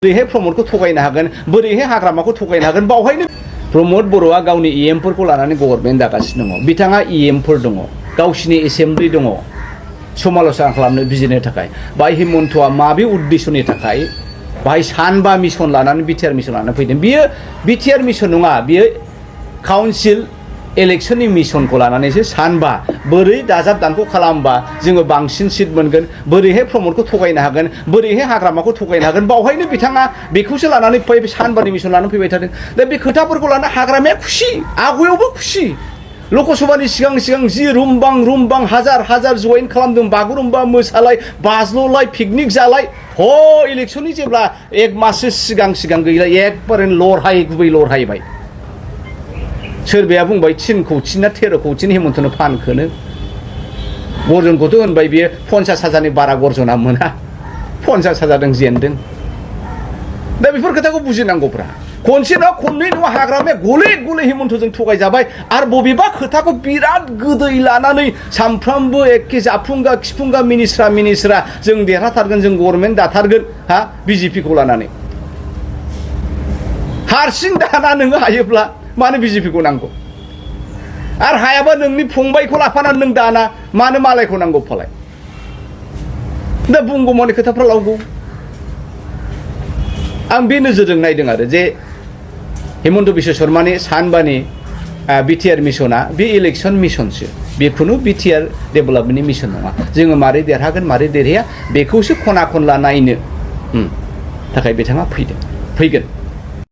बोरैहाय प्रमदखौ थगायनो हागोन बोरैहाय हाग्रामाखौ थगायनो हागोन बावहायनो प्रमद बर'आ गावनि इएमफोरखौ लानानै गभर्नमेन्ट दागासिनो दङ बिथाङा इएमफोर दङ गावसिनि एसेम्बलि दङ समालोचना खालामनो बिजिरनो थाखाय बाय हिमन्तआ माबे उद्देश्यनि थाखाय बाय सानबा मिशन लानानै बिटिआर मिशन लानानै फैदों बियो बिटिआर मिशन नङा बियो काउन्सिल इलेक्शननि मिशनखौ लानानैसो सानबा बोरै दाजाब दानख' खालामबा जोङो बांसिन सिट मोनगोन बोरैहाय प्रमदखौ थगायनो हागोन बोरैहाय हाग्रामाखौ थगायनो हागोन बावहायनो बिथाङा बेखौसो लानानै सानबानि मिशन लानानै फैबाय थादों दा बे खोथाफोरखौ लाना हाग्रामाया खुसि आगुयावबो खुसि लकसभानि सिगां जि रुमबां हाजार जइन खालामदों बागुरुम्बा मोसालाय बाज्ल'लाय पिकनिक जालाय ह इलेक्शननि जेब्ला एक माससो सिगां गैला एकबारे गुबै लरहायबाय सोरबाया बुंबाय 3 कौटि ना 13 कौटिनि हिमन्तनो फानखोनो गर्जनखौथ' होनबाय बियो 50,000नि बारा गर्जना मोना 50,000जों जेनदों दा बेफोर खोथाखौ बुजिनांगौब्रा खनसे नङा खननै नङा हाग्रामाया गले हिमन्तजों थगायजाबाय आरो बबेबा खोथाखौ बिराद गोदै लानानै सामफ्रामबो एखे जाफुंगा खिफुंगा मिनिस्रा जों देरहाथारगोन जों गभर्नमेन्ट दाथारगोन हा बिजेपिखौ लानानै हारसिं दाना नोङो हायोब्ला मानो बिजेपिखौ नांगौ आरो हायाबा नोंनि फंबायखौ लाफानानै नों दाना मानो मालायखौ नांगौ फालाय दा बुंगौमानि खोथाफ्रा लावगौ आं बे नोजोरजों नायदों आरो जे हिमन्त बिश्व शर्मानि सानबानि बिटिआर मिशना बे इलेक्शन मिशनसो बेखौनो बिटिआर डेभेलपमेन्टनि मिशन नङा जोङो मारै देरहागोन मारै देरहाया बेखौसो खना खनला नायनो थाखाय बिथाङा फैगोन